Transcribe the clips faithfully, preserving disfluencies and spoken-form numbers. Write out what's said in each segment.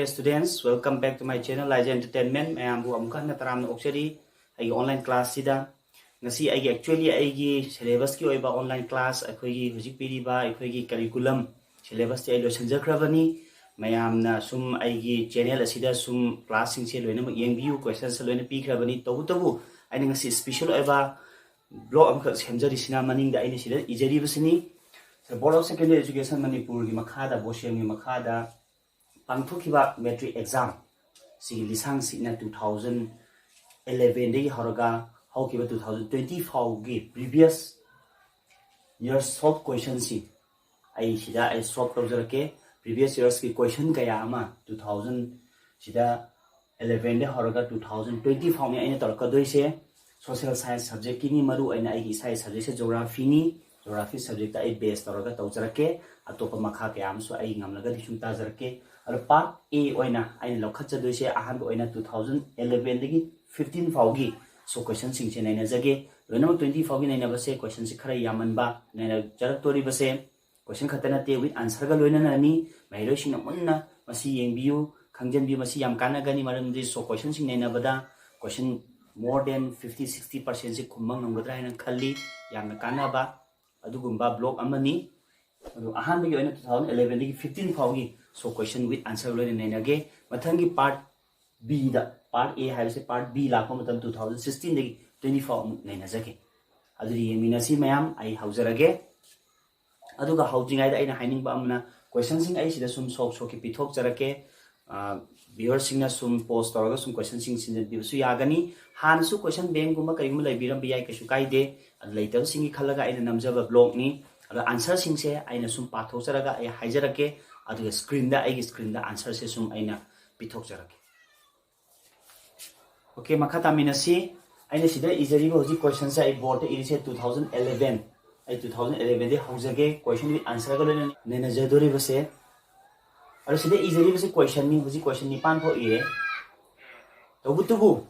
Students, welcome back to my channel, Laija Entertainment. ꯃꯌꯥꯝꯕꯨ ꯑꯃꯨꯛꯀ ꯍꯟꯅ ꯇꯔꯥꯝꯅ ꯑꯣꯛꯆꯔꯤ ꯑꯩꯒꯤ online class ꯁꯤꯗ꯫ ꯉꯁꯤ ꯑꯩꯒꯤ, actually, ꯑꯩꯒꯤ syllabus ꯀꯤ ꯑꯣꯏꯕ online class, ꯑꯩꯈꯣꯏꯒꯤ ꯍꯧꯖꯤꯛ ꯄꯤꯔꯤꯕ ꯑꯩꯈꯣꯏꯒꯤ curriculum syllabus ꯇꯤ ꯑꯩ ꯂꯣꯏꯁꯤꯟꯖꯈ꯭ꯔꯕꯅꯤ꯫ ꯃꯌꯥꯝꯅ ꯁꯨꯝ ꯑꯩꯒꯤ channel ꯑꯁꯤꯗ ꯁꯨꯝ class ꯁꯤꯡꯁꯦ ꯂꯣꯏꯅꯃꯛ ꯌꯦꯡꯕꯤꯌꯨ, questions ꯂꯣꯏꯅ ꯄꯤꯈ꯭ꯔꯕꯅꯤ꯫ ꯇꯧꯕꯇꯕꯨ ꯑꯩꯅ ꯉꯁꯤ special ꯑꯣꯏꯕ vlog ꯑꯃꯈꯛ ꯁꯦꯝꯖꯔꯤꯁꯤꯅ ꯃꯅꯤꯡꯗ ꯑꯩꯅ ꯁꯤꯗ ꯏꯖꯔꯤꯕꯁꯤꯅꯤ꯫ Board of Secondary Education ꯃꯅꯤꯄꯨꯔꯒꯤ ꯃꯈꯥꯗ, ꯕꯣꯁꯦꯝꯒꯤ ꯃꯈꯥꯗ ꯄꯥꯡꯊꯣꯛꯈꯤꯕ matric exam ꯁꯤꯒꯤ ꯂꯤꯁꯥꯡꯁꯤꯠꯅ two thousand eleven ꯗꯒꯤ ꯍꯧꯔꯒ ꯍꯧꯈꯤꯕ two thousand twenty ꯐꯥꯎꯒꯤ previous year solve question ꯁꯤ ꯑꯩ ꯁꯤꯗ ꯑꯩ solve ꯇꯧꯖꯔꯛꯀꯦ꯫ Previous years ꯀꯤ question ꯀꯌꯥ ꯑꯃ two thousand ꯁꯤꯗ eleven ꯗꯒꯤ ꯍꯧꯔꯒ two thousand twenty ꯐꯥꯎꯅꯤ ꯑꯩꯅ ꯇꯧꯔꯛꯀꯗꯣꯏꯁꯦ꯫ Social science subject ꯀꯤꯅꯤ, ꯃꯔꯨ ꯑꯣꯏꯅ ꯑꯩꯒꯤ ꯏꯁꯥꯒꯤ subject ꯁꯦ geography ꯅꯤ꯫ Geography subject ꯇ ꯑꯩ base ꯇꯧꯔꯒ ꯇꯧꯖꯔꯛꯀꯦ꯫ ꯑꯇꯣꯞꯄ ꯃꯈꯥ ꯀꯌꯥ ꯑꯃꯁꯨ ꯑꯩ ꯉꯝꯂꯒꯗꯤ ꯁꯨꯝ ꯇꯥꯖꯔꯛꯀꯦ꯫ ꯑꯗꯣ part A ꯑꯣꯏꯅ ꯑꯩꯅ ꯂꯧꯈꯠꯆꯗꯣꯏꯁꯦ ꯑꯍꯥꯟꯕ ꯑꯣꯏꯅ two thousand eleven ꯗꯒꯤ fifteen ꯐꯥꯎꯒꯤ so question ꯁꯤꯡꯁꯦ ꯅꯩꯅꯖꯒꯦ꯫ ꯂꯣꯏꯅꯃꯛ twenty ꯐꯥꯎꯒꯤ ꯅꯩꯅꯕꯁꯦ, question ꯁꯦ ꯈꯔ ꯌꯥꯝꯃꯟꯕ ꯅꯩꯅꯖꯔꯛꯇꯣꯔꯤꯕꯁꯦ꯫ Question ꯈꯛꯇ ꯅꯠꯇꯦ, with answer ꯒ ꯂꯣꯏꯅꯅꯅꯤ꯫ ꯃꯍꯩꯔꯣꯏꯁꯤꯡꯅ ꯃꯨꯟꯅ ꯃꯁꯤ ꯌꯦꯡꯕꯤꯌꯨ, ꯈꯪꯖꯤꯟꯕꯤꯌꯨ, ꯃꯁꯤ ꯌꯥꯝ ꯀꯥꯟꯅꯒꯅꯤ꯫ ꯃꯔꯝꯗꯤ so question ꯁꯤꯡ ꯅꯩꯅꯕꯗ question more than fifty sixty percent ꯁꯤ ꯈꯨꯝꯕ ꯉꯝꯒꯗ꯭ꯔꯥ ꯍꯥꯏꯅ ꯈꯜꯂꯤ꯫ ꯌꯥꯝꯅ ꯀꯥꯟꯅꯕ ꯑꯗꯨꯒꯨꯝꯕ vlog ꯑꯃꯅꯤ꯫ ꯑꯗꯨ ꯑꯍꯥꯟꯕꯒꯤ ꯑꯣꯏꯅ two thousand eleven ꯗꯒꯤ fifteen ꯐꯥꯎꯒꯤ so question with answer ꯂꯣꯏꯅ ꯅꯩꯅꯒꯦ꯫ ꯃꯊꯪꯒꯤ part B the, part A ꯍꯥꯏꯕꯁꯦ part B ꯂꯥꯛꯄ ꯃꯇꯝ two thousand sixteen ꯗꯒꯤ twenty ꯐꯥꯎ ꯑꯃꯨꯛ ꯅꯩꯅꯖꯒꯦ꯫ ꯑꯗꯨꯗꯤ ꯌꯦꯡꯃꯤꯟꯅꯁꯤ ꯃꯌꯥꯝ꯫ ꯑꯩ ꯍꯧꯖꯔꯒꯦ꯫ ꯑꯗꯨꯒ ꯍꯧꯗ꯭ꯔꯤꯉꯩꯗ ꯑꯩꯅ ꯍꯥꯏꯅꯤꯡꯕ ꯑꯃꯅ, question ꯁꯤꯡ ꯑꯩ ꯁꯤꯗ ꯁꯨꯝ ꯁꯣꯛ ꯁꯣꯛꯀꯤ ꯄꯤꯊꯣꯛꯆꯔꯛꯀꯦ꯫ ꯑ, viewer ꯁꯤꯡꯅ ꯁꯨꯝ pause ꯇꯧꯔꯒ ꯁꯨꯝ question ꯁꯤꯡ ꯁꯤꯟꯖꯟꯕꯤꯕꯁꯨ ꯌꯥꯒꯅꯤ꯫ ꯍꯥꯟꯅꯁꯨ question bank ꯒꯨꯝꯕ ꯀꯔꯤꯒꯨꯝꯕ ꯂꯩꯕꯤꯔꯝꯕ ꯌꯥꯏ, ꯀꯩꯁꯨ ꯀꯥꯏꯗꯦ꯫ ꯑꯗꯨ ꯂꯩꯇꯕꯁꯤꯡꯒꯤ ꯈꯜꯂꯒ ꯑꯩꯅ ꯅꯝꯖꯕ vlog ꯅꯤ꯫ ꯑꯗꯣ answer ꯁꯤꯡꯁꯦ ꯑꯩꯅ ꯁꯨꯝ ꯄꯥꯊꯣꯛꯆꯔꯒ ꯑꯩ ꯍꯥꯏꯖꯔꯛꯀꯦ꯫ ꯑꯗꯨꯒ screen ꯗ, ꯑꯩꯒꯤ screen ꯗ answer ꯁꯦ ꯁꯨꯝ ꯑꯩꯅ ꯄꯤꯊꯣꯛꯆꯔꯛꯀꯦ꯫ Okay, ꯃꯈꯥ ꯇꯥꯃꯤꯟꯅꯁꯤ꯫ ꯑꯩꯅ ꯁꯤꯗ ꯏꯖꯔꯤꯕ ꯍꯧꯖꯤꯛ question ꯁꯦ ꯑꯩ board ꯇ ꯏꯔꯤꯁꯦ two thousand eleven꯫ ꯑꯩ two thousand eleven ꯗꯒꯤ ꯍꯧꯖꯒꯦ, question with answer ꯒ ꯂꯣꯏꯅꯅ ꯅꯩꯅꯖꯗꯣꯔꯤꯕꯁꯦ꯫ ꯑꯗꯣ ꯁꯤꯗ ꯏꯖꯔꯤꯕꯁꯦ question ꯅꯤ, ꯍꯧꯖꯤꯛ question ꯅꯤꯄꯥꯟ ꯐꯥꯎ ꯏꯔꯦ꯫ ꯇꯧꯕꯇꯕꯨ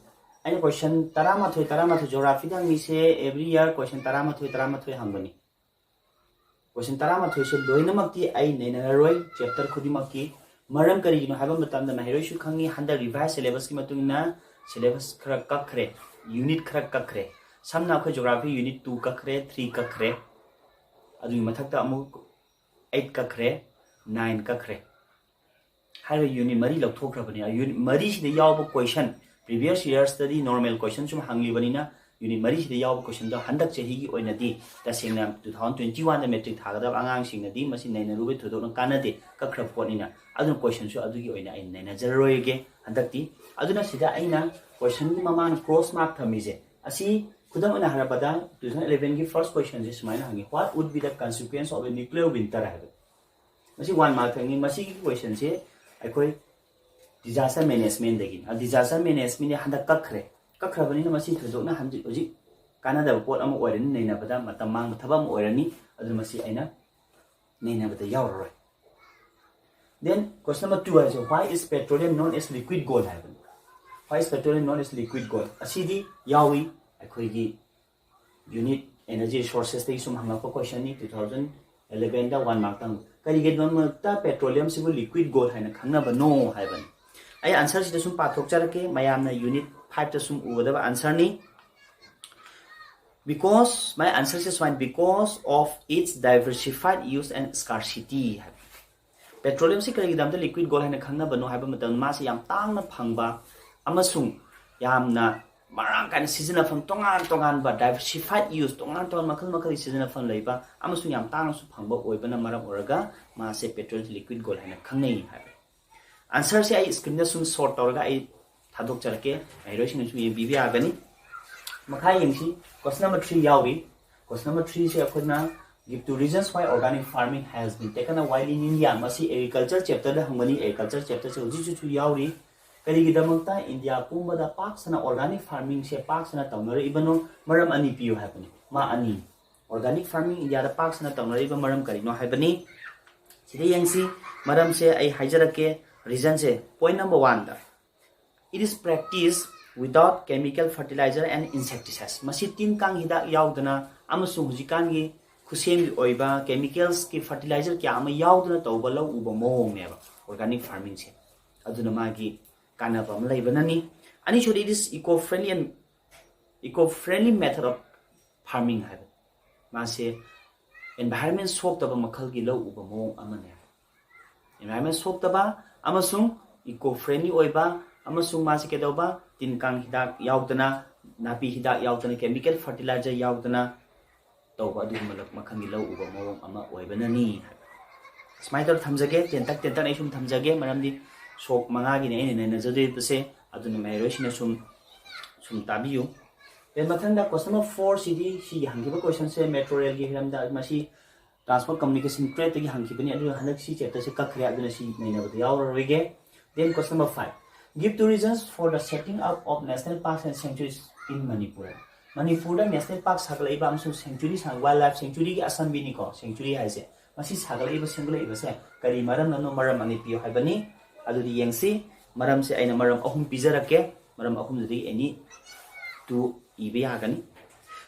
ꯑꯩꯅ question ꯇꯔꯥꯃꯥꯊꯣꯏ, ꯇꯔꯥꯃꯥꯊꯣꯏ geography ꯗ ꯍꯪꯉꯤꯁꯦ, every year question ꯇꯔꯥꯃꯥꯊꯣꯏ, ꯇꯔꯥꯃꯥꯊꯣꯏ ꯍꯪꯕꯅꯤ꯫ Question ꯇꯔꯥꯃꯥꯊꯣꯏꯁꯦ ꯂꯣꯏꯅꯃꯛꯇꯤ ꯑꯩ ꯅꯩꯅꯔꯔꯣꯏ, chapter ꯈꯨꯗꯤꯡꯃꯛꯀꯤ ꯃꯔꯝ ꯀꯔꯤꯒꯤꯅꯣ ꯍꯥꯏꯕ ꯃꯇꯝꯗ ꯃꯍꯩꯔꯣꯏꯁꯨ ꯈꯪꯉꯤ, ꯍꯟꯗꯛ revised syllabus ꯀꯤ ꯃꯇꯨꯡ ꯏꯟꯅ syllabus ꯈꯔ ꯀꯛꯈ꯭ꯔꯦ, unit ꯈꯔ ꯀꯛꯈ꯭ꯔꯦ꯫ ꯁꯝꯅ ꯑꯩꯈꯣꯏ geography unit two ꯀꯛꯈ꯭ꯔꯦ, three ꯀꯛꯈ꯭ꯔꯦ, ꯑꯗꯨꯒꯤ ꯃꯊꯛꯇ ꯑꯃꯨꯛ eight ꯀꯛꯈ꯭ꯔꯦ, nine ꯀꯛꯈ꯭ꯔꯦ꯫ ꯍꯥꯏꯔꯤꯕ unit ꯃꯔꯤ ꯂꯧꯊꯣꯛꯈ꯭ꯔꯕꯅꯤ꯫ Unit ꯃꯔꯤꯁꯤꯗ ꯌꯥꯎꯕ question, previous year study normal question ꯁꯨꯝ ꯍꯪꯂꯤꯕꯅꯤꯅ, unit ꯃꯔꯤꯁꯤꯗ ꯌꯥꯎꯕ question ꯗꯣ ꯍꯟꯗꯛ ꯆꯍꯤꯒꯤ ꯑꯣꯏꯅꯗꯤ ꯇꯁꯦꯡꯅ two thousand twenty one ꯗ matric ꯊꯥꯒꯗꯕ ꯑꯉꯥꯡꯁꯤꯡꯅꯗꯤ ꯃꯁꯤ ꯅꯩꯅꯔꯨꯕꯩ ꯊꯣꯏꯗꯣꯛꯅ ꯀꯥꯟꯅꯗꯦ, ꯀꯛꯈ꯭ꯔꯕ ꯄꯣꯠꯅꯤꯅ꯫ ꯑꯗꯨꯅ question ꯁꯨ ꯑꯗꯨꯒꯤ ꯑꯣꯏꯅ ꯑꯩ ꯅꯩꯅꯖꯔꯔꯣꯏꯒꯦ ꯍꯟꯗꯛꯇꯤ꯫ ꯑꯗꯨꯅ ꯁꯤꯗ ꯑꯩꯅ question ꯒꯤ ꯃꯃꯥꯡꯗ cross mark ꯊꯝꯃꯤꯁꯦ, ꯑꯁꯤ ꯈꯨꯗꯝ ꯑꯣꯏꯅ ꯍꯥꯏꯔꯕꯗ two thousand eleven ꯒꯤ first question ꯁꯦ ꯁꯨꯃꯥꯏꯅ ꯍꯪꯉꯤ, "What would be the consequence of a nuclear winter?" ꯍꯥꯏꯕ꯫ ꯃꯁꯤ one mark ꯊꯝꯃꯤ꯫ ꯃꯁꯤꯒꯤ question ꯁꯦ ꯑꯩꯈꯣꯏ disaster management ꯗꯒꯤꯅꯤ꯫ ꯑ, disaster management ꯗꯤ ꯍꯟꯗꯛ ꯀꯛꯈ꯭ꯔꯦ꯫ ꯀꯛꯈ꯭ꯔꯕꯅꯤꯅ ꯃꯁꯤ ꯊꯣꯏꯗꯣꯛꯅ ꯍꯧꯖꯤꯛ, ꯍꯧꯖꯤꯛ ꯀꯥꯟꯅꯗꯕ ꯄꯣꯠ ꯑꯃ ꯑꯣꯏꯔꯅꯤ, ꯅꯩꯅꯕꯗ ꯃꯇꯝ ꯃꯥꯡꯕ ꯊꯕꯛ ꯑꯃ ꯑꯣꯏꯔꯅꯤ꯫ ꯑꯗꯨꯅ ꯃꯁꯤ ꯑꯩꯅ ꯅꯩꯅꯕꯗ ꯌꯥꯎꯔꯔꯣꯏ꯫ Then question number two ꯍꯥꯏꯁꯦ, "Why is petroleum known as liquid gold?" ꯍꯥꯏꯕꯅꯤ꯫ "Why is petroleum known as liquid gold?" ꯑꯁꯤꯗꯤ ꯌꯥꯎꯏ, ꯑꯩꯈꯣꯏꯒꯤ unit energy resources ꯇꯒꯤ ꯁꯨꯝ ꯍꯪꯉꯛꯄ question ꯅꯤ, two thousand eleven ꯗ one mark ꯇꯪ꯫ ꯀꯔꯤꯒꯤꯗꯃꯛꯇ petroleum ꯁꯤꯕꯨ liquid gold ꯍꯥꯏꯅ ꯈꯪꯅꯕꯅꯣ ꯍꯥꯏꯕꯅꯤ꯫ ꯑꯩ answer ꯁꯤꯗ ꯁꯨꯝ ꯄꯥꯊꯣꯛꯆꯔꯛꯀꯦ, ꯃꯌꯥꯝꯅ unit five ꯇ ꯁꯨꯝ ꯎꯒꯗꯕ answer ꯅꯤ꯫ Because, my answer is fine, "Because of its diversified use and scarcity" ꯍꯥꯏꯕ꯫ Petroleum ꯁꯤ ꯀꯔꯤꯒꯤꯗꯃꯛꯇ liquid gold ꯍꯥꯏꯅ ꯈꯪꯅꯕꯅꯣ ꯍꯥꯏꯕ ꯃꯇꯝꯗ, ꯃꯥꯁꯤ ꯌꯥꯝ ꯇꯥꯡꯅ ꯐꯪꯕ ꯑꯃꯁꯨꯡ ꯌꯥꯝꯅ ꯃꯔꯥꯡ ꯀꯥꯏꯅ ꯁꯤꯖꯤꯟꯅꯐꯝ, ꯇꯣꯉꯥꯟ ꯇꯣꯉꯥꯟꯕ diversified use, ꯇꯣꯉꯥꯟ ꯇꯣꯉꯥꯟꯕ ꯃꯈꯜ ꯃꯈꯜꯒꯤ ꯁꯤꯖꯤꯟꯅꯐꯝ ꯂꯩꯕ ꯑꯃꯁꯨꯡ ꯌꯥꯝ ꯇꯥꯡꯅꯁꯨ ꯐꯪꯕ ꯑꯣꯏꯕꯅ ꯃꯔꯝ ꯑꯣꯏꯔꯒ ꯃꯥꯁꯦ petroleum liquid gold ꯍꯥꯏꯅ ꯈꯪꯅꯩ ꯍꯥꯏꯕ꯫ Answer ꯁꯦ ꯑꯩ screen ꯗ ꯁꯨꯝ short ꯇꯧꯔꯒ ꯑꯩ ꯊꯥꯗꯣꯛꯆꯔꯛꯀꯦ, ꯃꯍꯩꯔꯣꯏꯁꯤꯡꯅꯁꯨ ꯌꯦꯡꯕꯤꯕ ꯌꯥꯒꯅꯤ꯫ ꯃꯈꯥ ꯌꯦꯡꯁꯤ, question number three ꯌꯥꯎꯔꯤ꯫ Question number three ꯁꯦ ꯑꯩꯈꯣꯏꯅ "Give two reasons why organic farming has been taken up widely in India." ꯃꯁꯤ agriculture chapter ꯗ ꯍꯪꯕꯅꯤ, agriculture chapter ꯁꯦ ꯍꯧꯖꯤꯛ ꯍꯧꯖꯤꯛꯁꯨ ꯌꯥꯎꯔꯤ꯫ ꯀꯔꯤꯒꯤꯗꯃꯛꯇ ꯏꯟꯗꯤꯌꯥ ꯄꯨꯝꯕꯗ ꯄꯥꯛ ꯁꯟꯅ organic farming ꯁꯦ ꯄꯥꯛ ꯁꯟꯅ ꯇꯧꯅꯔꯛꯏꯕꯅꯣ? ꯃꯔꯝ ꯑꯅꯤ ꯄꯤꯌꯨ ꯍꯥꯏꯕꯅꯤ, ꯃꯥ ꯑꯅꯤ꯫ Organic farming ꯏꯟꯗꯤꯌꯥꯗ ꯄꯥꯛ ꯁꯟꯅ ꯇꯧꯅꯔꯤꯕ ꯃꯔꯝ ꯀꯔꯤꯅꯣ ꯍꯥꯏꯕꯅꯤ꯫ ꯁꯤꯗ ꯌꯦꯡꯁꯤ, ꯃꯔꯝꯁꯦ ꯑꯩ ꯍꯥꯏꯖꯔꯛꯀꯦ, reason say. Point number one the, "It is practiced without chemical fertilizer and insecticides." ꯃꯁꯤ ꯇꯤꯟ ꯀꯥꯡ ꯍꯤꯗꯥꯛ ꯌꯥꯎꯗꯅ ꯑꯃꯁꯨꯡ ꯍꯧꯖꯤꯛꯀꯥꯟꯒꯤ ꯈꯨꯠꯁꯦꯝꯒꯤ ꯑꯣꯏꯕ chemicals ꯀꯤ fertilizer ꯀꯌꯥ ꯑꯃ ꯌꯥꯎꯗꯅ ꯇꯧꯕ ꯂꯧ ꯎꯕ ꯃꯑꯣꯡꯅꯦꯕ꯫ organic farmingꯁꯦ꯫ ꯑꯗꯨꯅ ꯃꯥꯒꯤ ꯀꯥꯟꯅꯕ ꯑꯃ ꯂꯩꯕꯅꯅꯤ꯫ ꯑꯅꯤꯁꯨꯗꯤ, it is eco friendly and eco friendly method of farming ꯍꯥꯏꯕ꯫ ꯃꯥꯁꯦ environment ꯁꯣꯛꯇꯕ ꯃꯈꯜꯒꯤ ꯂꯧ ꯎꯕ ꯃꯑꯣꯡ ꯑꯃꯅꯦ꯫ Environment ꯁꯣꯛꯇꯕ ꯑꯃꯁꯨꯡ eco friendly ꯑꯣꯏꯕ, ꯑꯃꯁꯨꯡ ꯃꯥꯁꯦ ꯀꯩꯗꯧꯕ, ꯇꯤꯟ ꯀꯥꯡ ꯍꯤꯗꯥꯛ ꯌꯥꯎꯗꯅ, ꯅꯥꯄꯤ ꯍꯤꯗꯥꯛ ꯌꯥꯎꯗꯅ, chemical fertilizer ꯌꯥꯎꯗꯅ ꯇꯧꯕ ꯑꯗꯨꯒꯨꯝꯕ ꯃꯈꯜꯒꯤ ꯂꯧ ꯎꯕ ꯃꯑꯣꯡ ꯑꯃ ꯑꯣꯏꯕꯅꯅꯤ ꯍꯥꯏꯕ꯫ ꯁꯨꯃꯥꯏꯅ ꯇꯧꯔ ꯊꯝꯖꯒꯦ, ꯇꯦꯟꯇꯛ ꯇꯦꯟꯇꯛ ꯑꯩ ꯁꯨꯝ ꯊꯝꯖꯒꯦ, ꯃꯔꯝꯗꯤ ꯁꯣꯛ ꯃꯉꯥꯒꯤꯅꯦ ꯑꯩꯅ ꯅꯩꯅꯖꯗꯣꯔꯤꯕꯁꯦ꯫ ꯑꯗꯨꯅ ꯃꯍꯩꯔꯣꯏꯁꯤꯡꯅ ꯁꯨꯝ ꯁꯨꯝ ꯇꯥꯕꯤꯌꯨ꯫ Then ꯃꯊꯪꯗ question number four ꯁꯤꯗꯤ, ꯁꯤꯒꯤ ꯍꯪꯈꯤꯕ questionꯁꯦ metro railꯒꯤ ꯍꯤꯔꯝꯗ, ꯃꯁꯤ transport communication tradeꯇꯒꯤ ꯍꯪꯈꯤꯕꯅꯤ, ꯑꯗꯨꯅ ꯍꯟꯗꯛ ꯁꯤ chapterꯁꯦ ꯀꯛꯈ꯭ꯔꯦ, ꯑꯗꯨꯅ ꯁꯤ ꯅꯩꯅꯕꯗ ꯌꯥꯎꯔꯔꯣꯏꯒꯦ꯫ Then question number five, give two reasons for the setting up of national parks and sanctuaries in Manipur꯫ ꯃꯅꯤꯄꯨꯔꯗ national park ꯁꯥꯒꯠꯂꯛꯏꯕ ꯑꯃꯁꯨꯡ sanctuary ꯁꯥ-, wildlife sanctuaryꯒꯤ ꯑꯁꯝꯕꯤꯅꯤꯀꯣ, sanctuary ꯍꯥꯏꯁꯦ꯫ ꯃꯁꯤ ꯁꯥꯒꯠꯂꯛꯏꯕ, ꯁꯦꯝꯒꯠꯂꯛꯏꯕꯁꯦ ꯀꯔꯤ ꯃꯔꯝꯅꯅꯣ, ꯃꯔꯝ ꯑꯅꯤ ꯄꯤꯌꯨ ꯍꯥꯏꯕꯅꯤ꯫ ꯑꯗꯨꯗꯤ ꯌꯦꯡꯁꯤ, ꯃꯔꯝꯁꯦ ꯑꯩꯅ ꯃꯔꯝ ꯑꯍꯨꯝ ꯄꯤꯖꯔꯛꯀꯦ, ꯃꯔꯝ ꯑꯍꯨꯝꯗꯨꯗꯒꯤ any two ꯏꯕ ꯌꯥꯒꯅꯤ꯫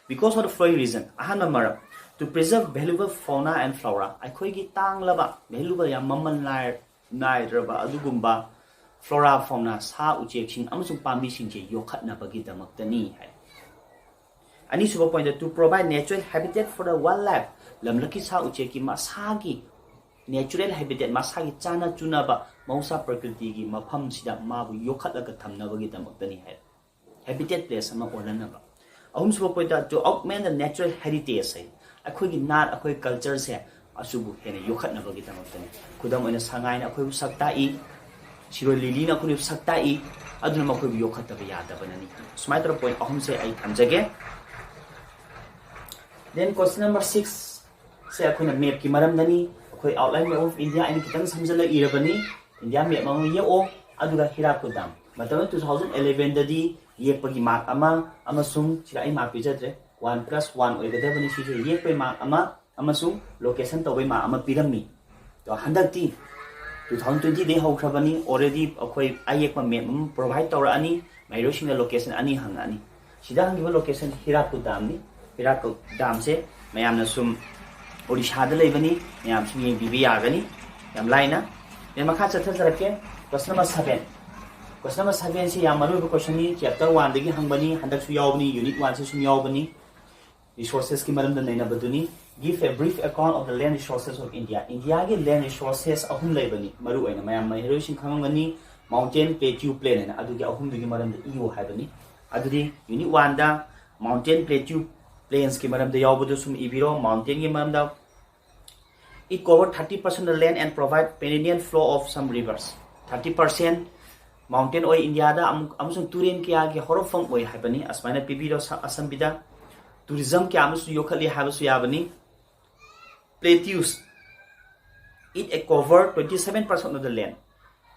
Because of the following reason, ꯑꯍꯥꯟꯕ ꯃꯔꯝ, to preserve valuable fauna and flora, ꯑꯩꯈꯣꯏꯒꯤ ꯇꯥꯡꯂꯕ, valuable, ꯌꯥꯝ ꯃꯃꯜ ꯅꯥꯏ-, ꯅꯥꯏꯗ꯭ꯔꯕ ꯑꯗꯨꯒꯨꯝꯕ flora, fauna, ꯁꯥ ꯎꯆꯦꯛꯁꯤꯡ ꯑꯃꯁꯨꯡ ꯄꯥꯝꯕꯤꯁꯤꯡꯁꯦ ꯌꯣꯛꯈꯠꯅꯕꯒꯤꯗꯃꯛꯇꯅꯤ ꯍꯥꯏ꯫ ꯑꯅꯤꯁꯨꯕ pointꯇ, to provide natural habitat for the wildlife, ꯂꯝꯂꯛꯀꯤ ꯁꯥ ꯎꯆꯦꯛꯀꯤ ꯃꯁꯥꯒꯤ natural habitat, ꯃꯁꯥꯒꯤ ꯆꯥꯅ ꯆꯨꯅꯕ ꯃꯍꯧꯁꯥ ꯄ꯭ꯔꯀ꯭ꯔꯤꯇꯤꯒꯤ ꯃꯐꯝꯁꯤꯗ ꯃꯥꯕꯨ ꯌꯣꯛꯈꯠꯂꯒ ꯊꯝꯅꯕꯒꯤꯗꯃꯛꯇꯅꯤ ꯍꯥꯏ꯫ Habitat place ꯑꯃ ꯑꯣꯜꯍꯟꯅꯕ꯫ ꯑꯍꯨꯝꯁꯨꯕ pointꯇ, to augment the natural heritage ꯍꯥꯏ, ꯑꯩꯈꯣꯏꯒꯤ ꯅꯥꯠ, ꯑꯩꯈꯣꯏ cultureꯁꯦ ꯑꯁꯤꯕꯨ ꯍꯦꯟꯅ ꯌꯣꯛꯈꯠꯅꯕꯒꯤꯗꯃꯛꯇꯅꯤ꯫ ꯈꯨꯗꯝ ꯑꯣꯏꯅ ꯁꯉꯥꯏꯅ ꯑꯩꯈꯣꯏꯕꯨ ꯁꯛ ꯇꯥꯛꯏ, ꯁꯤꯔꯣꯏ ꯂꯤꯂꯤꯅ ꯑꯩꯈꯣꯏꯕꯨ ꯁꯛ ꯇꯥꯛꯏ, ꯑꯗꯨꯅ ꯃꯈꯣꯏꯕꯨ ꯌꯣꯛꯈꯠꯇꯕ ꯌꯥꯗꯕꯅꯅꯤ꯫ ꯁꯨꯃꯥꯏꯅ ꯇꯧꯔꯒ point ꯑꯍꯨꯝꯁꯦ ꯑꯩ ꯊꯝꯖꯒꯦ꯫ Then question number six ꯁꯦ ꯑꯩꯈꯣꯏꯅ mapꯀꯤ ꯃꯔꯝꯗꯅꯤ꯫ ꯑꯩꯈꯣꯏ Outline Map of India ꯑꯩꯅ ꯈꯤꯇꯪ ꯁꯝꯖꯜꯂ ꯏꯔꯕꯅꯤ꯫ India map ꯑꯃ ꯌꯦꯛꯑꯣ, ꯑꯗꯨꯒ ꯍꯤꯔꯥꯀꯨꯗ dam꯫ ꯃꯇꯝꯗꯨꯗ two thousand elevenꯗꯗꯤ ꯌꯦꯛꯄꯒꯤ mark ꯑꯃ, ꯑꯃꯁꯨꯡ ꯁꯤꯗ ꯑꯩ mark ꯄꯤꯖꯗ꯭ꯔꯦ, one plus one ꯑꯣꯏꯒꯗꯕꯅꯤ꯫ ꯁꯤꯁꯦ ꯌꯦꯛꯄꯩ mark ꯑꯃ ꯑꯃꯁꯨꯡ location ꯇꯧꯕꯩ mark ꯑꯃ ꯄꯤꯔꯝꯃꯤ꯫ ꯑꯗꯣ ꯍꯟꯗꯛꯇꯤ two thousand twentyꯗꯒꯤ ꯍꯧꯈ꯭ꯔꯕꯅꯤ, already ꯑꯩꯈꯣꯏ ꯑꯌꯦꯛꯄ map ꯑꯃ provide ꯇꯧꯔꯛꯑꯅꯤ, ꯃꯍꯩꯔꯣꯏꯁꯤꯡꯅ location ꯑꯅꯤ ꯍꯪꯉꯛꯑꯅꯤ꯫ ꯁꯤꯗ ꯍꯪꯉꯤꯕ location ꯍꯤꯔꯥꯀꯨꯗ damꯅꯤ꯫ ꯍꯤꯔꯥꯀꯨꯗ damꯁꯦ ꯃꯌꯥꯝꯅ ꯁꯨꯝ ꯑꯣꯔꯤꯁꯥꯗ ꯂꯩꯕꯅꯤ, ꯃꯌꯥꯝ ꯁꯨꯝ ꯌꯦꯡꯕꯤꯕ ꯌꯥꯒꯅꯤ ꯌꯥꯝ ꯂꯥꯏꯅ꯫ ꯃꯈꯥ ꯆꯠꯊꯖꯔꯛꯀꯦ꯫ Question number seven. Question number seven ꯁꯤ ꯌꯥꯝ ꯃꯔꯨꯑꯣꯏꯕ question ꯅꯤ꯫ Chapter one ꯗꯒꯤ ꯍꯪꯕꯅꯤ, ꯍꯟꯗꯛꯁꯨ ꯌꯥꯎꯕꯅꯤ, unit one ꯁꯤ ꯁꯨꯝ ꯌꯥꯎꯕꯅꯤ꯫ Resources ꯀꯤ ꯃꯔꯝꯗ ꯅꯩꯅꯕꯗꯨꯅꯤ꯫ Give a brief account of the land resources of India. ꯏꯟꯗꯤꯌꯥꯒꯤ land resources ꯑꯍꯨꯝ ꯂꯩꯕꯅꯤ, ꯃꯔꯨꯑꯣꯏꯅ ꯃꯌꯥꯝ ꯃꯍꯩꯔꯣꯏꯁꯤꯡ ꯈꯪꯉꯝꯒꯅꯤ, mountain, plateau, plain ꯍꯥꯏꯅ꯫ ꯑꯗꯨꯒꯤ ꯑꯍꯨꯝꯗꯨꯒꯤ ꯃꯔꯝꯗ ꯏꯌꯨ ꯍꯥꯏꯕꯅꯤ꯫ ꯑꯗꯨꯗꯤ unit one ꯗ mountain, plateau, plains ꯀꯤ ꯃꯔꯝꯗ ꯌꯥꯎꯕꯗꯨ ꯁꯨꯝ ꯏꯕꯤꯔꯣ꯫ Mountain ꯒꯤ ꯃꯔꯝꯗ, it cover thirty percent of the land and provide perennial flow of some rivers. Thirty percent mountain ꯑꯣꯏ ꯏꯟꯗꯤꯌꯥꯗ, ꯑꯃꯨꯛ-, ꯑꯃꯁꯨꯡ ꯇꯨꯔꯦꯟ ꯀꯌꯥꯒꯤ ꯍꯧꯔꯛꯐꯝ ꯑꯣꯏ ꯍꯥꯏꯕꯅꯤ꯫ ꯑꯁꯨꯃꯥꯏꯅ ꯄꯤꯕꯤꯔꯣ ꯁ-, ꯑꯁꯝꯕꯤꯗ꯫ Tourism ꯀꯌꯥ ꯑꯃꯁꯨ ꯌꯣꯛꯈꯠꯂꯤ ꯍꯥꯏꯕꯁꯨ ꯌꯥꯕꯅꯤ꯫ Plateaus, it cover twenty seven percent of the land.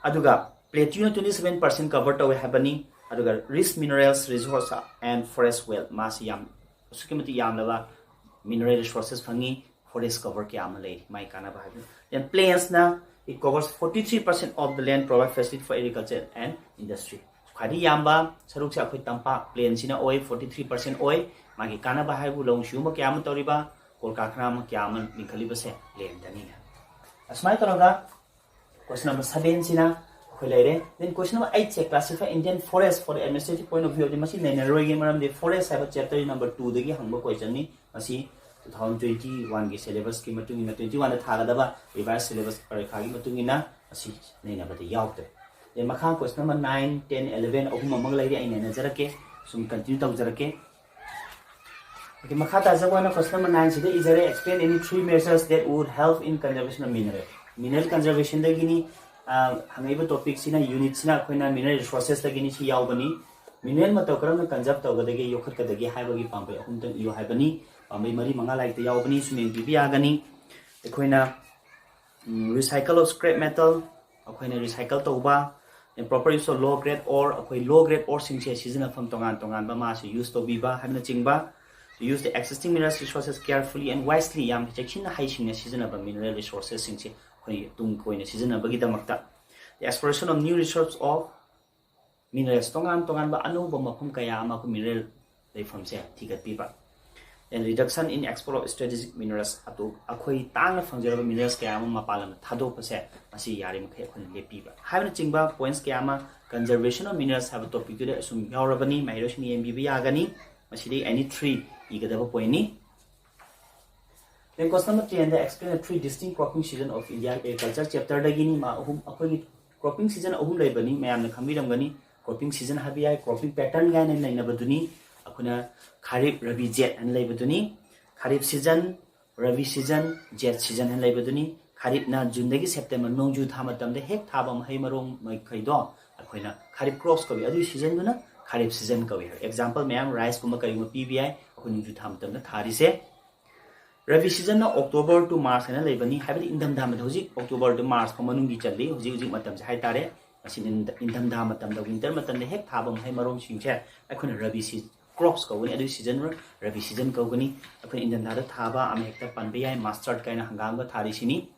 ꯑꯗꯨꯒ plateau ꯅ twenty seven percent cover ꯇꯧꯋꯦ ꯍꯥꯏꯕꯅꯤ꯫ ꯑꯗꯨꯒ rich minerals resource and forest wealth, ꯃꯥꯁꯤ ꯌꯥꯝ, ꯑꯁꯨꯛꯀꯤ ꯃꯇꯤꯛ ꯌꯥꯝꯂꯕ mineral resources ꯐꯪꯉꯤ, forest cover ꯀꯌꯥ ꯑꯃ ꯂꯩꯔꯤ, ꯃꯥꯒꯤ ꯀꯥꯟꯅꯕ ꯍꯥꯏꯕꯗꯨ꯫ Then plains ꯅ, it covers forty three percent of the land, provide facility for agriculture and industry. ꯈ꯭ꯋꯥꯏꯗꯒꯤ ꯌꯥꯝꯕ ꯁꯔꯨꯛꯁꯦ ꯑꯩꯈꯣꯏ ꯇꯝꯄꯥꯛ plain ꯁꯤꯅ ꯑꯣꯏ, forty three percent ꯑꯣꯏ꯫ ꯃꯥꯒꯤ ꯀꯥꯟꯅꯕ ꯍꯥꯏꯕꯨ ꯂꯧꯎ ꯁꯤꯡꯎꯕ ꯀꯌꯥ ꯑꯃ ꯇꯧꯔꯤꯕ, ꯀꯣꯜ ꯀꯔꯈꯥꯅ ꯑꯃ ꯀꯌꯥ ꯑꯃ ꯂꯤꯡꯈꯠꯂꯤꯕꯁꯦ land ꯗꯅꯤ꯫ ꯑꯁꯨꯃꯥꯏꯅ ꯇꯧꯔꯒ question number seven ꯁꯤꯅ ꯑꯩꯈꯣꯏ ꯂꯩꯔꯦ꯫ Then question number eight say, classify Indian forest for the administrative point of view. ꯑꯗꯨꯗꯤ ꯃꯁꯤ ꯅꯩꯅꯔꯣꯏꯒꯦ, ꯃꯔꯝꯗꯤ forest ꯍꯥꯏꯕ chapter number two ꯗꯒꯤ ꯍꯪꯕ question ꯅꯤ꯫ ꯃꯁꯤ two thousand twenty one ꯒꯤ syllabus ꯀꯤ ꯃꯇꯨꯡ ꯏꯟꯅ, twenty one ꯗ ꯊꯥꯒꯗꯕ revised syllabus ꯄꯔꯤꯈꯥꯒꯤ ꯃꯇꯨꯡ ꯏꯟꯅ ꯃꯁꯤ ꯅꯩꯅꯕꯗ ꯌꯥꯎꯗ꯭ꯔꯦ꯫ ꯑꯗꯩ ꯃꯈꯥ question number nine, ten, eleven ꯑꯍꯨꯝ ꯑꯃꯒ ꯂꯩꯔꯤ, ꯑꯩ ꯅꯩꯅꯖꯔꯛꯀꯦ, ꯁꯨꯝ continue ꯇꯧꯖꯔꯛꯀꯦ꯫ Okay, ꯃꯈꯥ ꯇꯥꯖꯕ ꯑꯣꯏꯅ question number nine ꯁꯤꯗ ꯏꯖꯔꯦ, explain any three measures that would help in conservation of mineral. Mineral conservation ꯗꯒꯤꯅꯤ, ꯑ, ꯍꯪꯉꯛꯏꯕ topic ꯁꯤꯅ, unit ꯁꯤꯅ ꯑꯩꯈꯣꯏꯅ mineral resources ꯗꯒꯤꯅꯤ, ꯁꯤ ꯌꯥꯎꯕꯅꯤ꯫ Mineral ꯃꯇꯧ ꯀꯔꯝꯅ conserve ꯇꯧꯒꯗꯒꯦ, ꯌꯣꯛꯈꯠꯀꯗꯒꯦ ꯍꯥꯏꯕꯒꯤ ꯄꯥꯝꯕꯩ ꯑꯍꯨꯝꯇꯪ ꯏꯌꯨ ꯍꯥꯏꯕꯅꯤ꯫ ꯄꯥꯝꯕꯩ ꯃꯔꯤ ꯃꯉꯥ ꯂꯥꯏꯔꯤꯛꯇ ꯌꯥꯎꯕꯅꯤ, ꯁꯨꯝ ꯌꯦꯡꯕꯤꯕ ꯌꯥꯒꯅꯤ꯫ ꯑꯩꯈꯣꯏꯅ, ꯎꯝ, recycle of scrap metal, ꯑꯩꯈꯣꯏꯅ recycle ꯇꯧꯕ, and proper use of low grade ore, ꯑꯩꯈꯣꯏ low grade ore ꯁꯤꯡꯁꯦ ꯁꯤꯖꯤꯟꯅꯐꯝ ꯇꯣꯉꯥꯟ ꯇꯣꯉꯥꯟꯕ ꯃꯥꯁꯤ use ꯇꯧꯕꯤꯕ ꯍꯥꯏꯕꯅꯆꯤꯡꯕ, to use the existing mineral resources carefully and wisely, ꯌꯥꯝ ꯆꯦꯛꯁꯤꯟꯅ ꯍꯩꯁꯤꯡꯅ ꯁꯤꯖꯤꯟꯅꯕ mineral resources ꯁꯤꯡꯁꯦ ꯑꯩꯈꯣꯏ ꯇꯨꯡ ꯀꯣꯏꯅ ꯁꯤꯖꯤꯟꯅꯕꯒꯤꯗꯃꯛꯇ, the exploration of new reserves of minerals, ꯇꯣꯉꯥꯟ ꯇꯣꯉꯥꯟꯕ ꯑꯅꯧꯕ ꯃꯐꯝ ꯀꯌꯥ ꯑꯃ ꯑꯩꯈꯣꯏ mineral ꯂꯩꯐꯝꯁꯦ ꯊꯤꯒꯠꯄꯤꯕ꯫ and reduction in export of strategic minerals, ꯑꯇꯣꯞ ꯑꯩꯈꯣꯏ ꯇꯥꯡꯅ ꯐꯪꯖꯔꯕ minerals ꯀꯌꯥ ꯑꯃ ꯃꯄꯥꯟ ꯂꯝꯗ ꯊꯥꯗꯣꯛꯄꯁꯦ, ꯃꯁꯤ ꯌꯥꯔꯤꯃꯈꯩ ꯑꯩꯈꯣꯏꯅ ꯂꯦꯞꯄꯤꯕ ꯍꯥꯏꯕꯅꯆꯤꯡꯕ points ꯀꯌꯥ ꯑꯃ, conservation of minerals ꯍꯥꯏꯕ topicꯇꯨꯗ ꯑꯁꯨꯝ ꯌꯥꯎꯔꯕꯅꯤ, ꯃꯍꯩꯔꯣꯏꯁꯤꯡꯅ ꯌꯦꯡꯕꯤꯕ ꯌꯥꯒꯅꯤ꯫ ꯃꯁꯤꯗꯤ any three ꯏꯒꯗꯕ pointꯅꯤ꯫ Then question number ten the explain the three distinct cropping season of India agriculture chapterꯗꯒꯤꯅꯤ꯫ ꯃꯥ ꯑꯍꯨꯝ, ꯑꯩꯈꯣꯏꯒꯤ cropping season ꯑꯍꯨꯝ ꯂꯩꯕꯅꯤ, ꯃꯌꯥꯝꯅ ꯈꯪꯕꯤꯔꯝꯒꯅꯤ꯫ Cropping season ꯍꯥꯏꯕ ꯌꯥꯏ, cropping pattern ꯀꯥꯏꯅ ꯂꯩꯅꯕꯗꯨꯅꯤ꯫ ꯑꯩꯈꯣꯏꯅ ꯈꯥꯔꯤꯞ, ꯔꯕꯤ, ꯖꯦꯠ ꯍꯥꯏꯅ ꯂꯩꯕꯗꯨꯅꯤ꯫ Kharif season, rabi season, zaid season ꯍꯥꯏꯅ ꯂꯩꯕꯗꯨꯅꯤ꯫ ꯈꯥꯔꯤꯞꯅ ꯖꯨꯟꯗꯒꯤ ꯁꯦꯞꯇꯦꯝꯕꯔ, ꯅꯣꯡꯖꯨ ꯊꯥ ꯃꯇꯝꯗ ꯍꯦꯛ ꯊꯥꯕ ꯃꯍꯩ ꯃꯔꯣꯡ ꯃꯈꯩꯗꯣ ꯑꯩꯈꯣꯏꯅ ꯈꯥꯔꯤꯞ crops ꯀꯧꯏ꯫ ꯑꯗꯨꯒꯤ seasonꯗꯨꯅ ꯈꯥꯔꯤꯞ season ꯀꯧꯏ ꯍꯥꯏꯕ꯫ Example ꯃꯌꯥꯝ riceꯀꯨꯝꯕ ꯀꯔꯤꯒꯨꯝꯕ ꯄꯤꯕ ꯌꯥꯏ ꯑꯩꯈꯣꯏ ꯅꯣꯡꯖꯨ ꯊꯥ ꯃꯇꯝꯗ ꯊꯥꯔꯤꯁꯦ꯫ ꯔꯕꯤ seasonꯅ October to March ꯍꯥꯏꯅ ꯂꯩꯕꯅꯤ, ꯍꯥꯏꯕꯗꯤ ꯏꯪꯊꯝꯊꯥ ꯃꯇꯝ, ꯍꯧꯖꯤꯛ October to March ꯐꯥꯎ ꯃꯅꯨꯡꯒꯤ ꯆꯜꯂꯤ, ꯍꯧꯖꯤꯛ ꯍꯧꯖꯤꯛ ꯃꯇꯝꯁꯦ ꯍꯥꯏꯇꯥꯔꯦ꯫ ꯃꯁꯤ ꯏꯪꯊꯝ-, ꯏꯪꯊꯝꯊꯥ ꯃꯇꯝꯗ, winter ꯃꯇꯝꯗ ꯍꯦꯛ ꯊꯥꯕ ꯃꯍꯩ ꯃꯔꯣꯡꯁꯤꯡꯁꯦ ꯑꯩꯈꯣꯏꯅ ꯔꯕꯤ ꯁꯤ-, crops ꯀꯧꯒꯅꯤ, ꯑꯗꯨꯒꯤ season ꯔꯕꯤ season ꯀꯧꯒꯅꯤ꯫ ꯑꯩꯈꯣꯏꯅ ꯏꯪꯊꯝꯊꯥꯗ ꯊꯥꯕ ꯑꯃ ꯍꯦꯛꯇ ꯄꯟꯕ ꯌꯥꯏ, mustard ꯀꯥꯏꯅ ꯍꯪꯒꯥꯝꯒ ꯊꯥꯔꯤꯁꯤꯅꯤ꯫